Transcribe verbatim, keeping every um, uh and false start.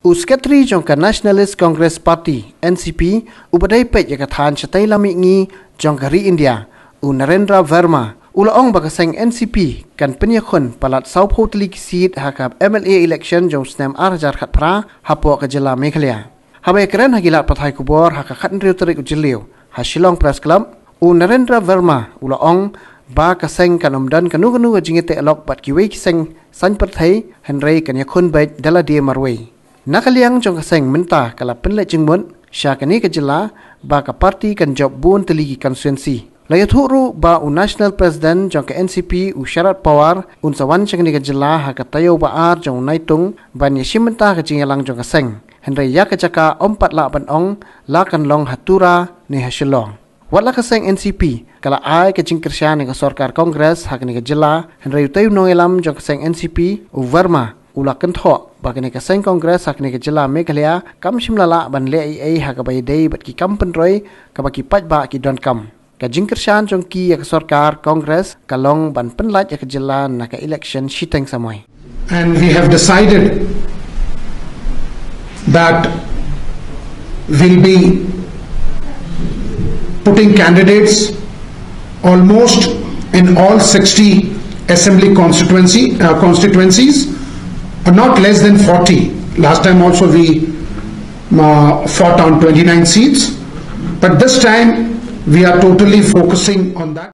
U Secretary jong ka Nationalist Congress Party, N C P, uba dei peit ïa ka thaiñ shatei lam mihngi jong ka ri India, u Narendra Verma, u la ong ba ka seng N C P kan pynïakhun palat sawphew tylli ki seat ha ka M L A election jong u snem ar hajar khatphra hapoh ka jylla Meghalaya. Haba ïakren ha ki lad pathai khubor ha ka khathynriew tarik u Jylliew ha Shillong Press Club, u Narendra Verma u la ong ba ka seng kan ym don kano kano ka jingïateh lok bad kiwei ki seng saiñ pyrthei, hynrei kan ïakhun beit da lade marwei. Na ka liang jong ka seng mynta ka la pynleit jingmut sha kane ka jylla ba ka party kan jop bun tylli ki constituency. La ïathuh ruh ba u National President jong ka N C P, u Sharad Pawar, un sa wan sha kane ka jylla ha ka taïew ba ar jong u Naitung ban ïashim bynta ka jingïalang jong ka seng. Hynrei ïa ka jaka ym pat lah ban ong la kan long ha Tura ne ha Shillong. Wat la ka seng N C P ka la ai ka jingkyrshan ïa ka sorkar Congress ha kane ka jylla, hynrei utei u nongïalam jong ka seng N C P, u Verma, u la kynthoh ba kane ka seng Congress ha kane ka jylla Meghalaya kam shym la lah ban leh ei ei ha kaba ïadei bad ki kam pynroi kaba ki paidbah ki donkam. Ka jingkyrshan jong ki ïa ka sorkar Congress ka long ban pynlait ïa ka jylla na ka election shiteng samoi. And we have decided that we'll be putting candidates almost in all sixty assembly constituency uh, constituencies, uh, not less than forty. Last time also we uh, fought on twenty-nine seats, but this time we are totally focusing on that.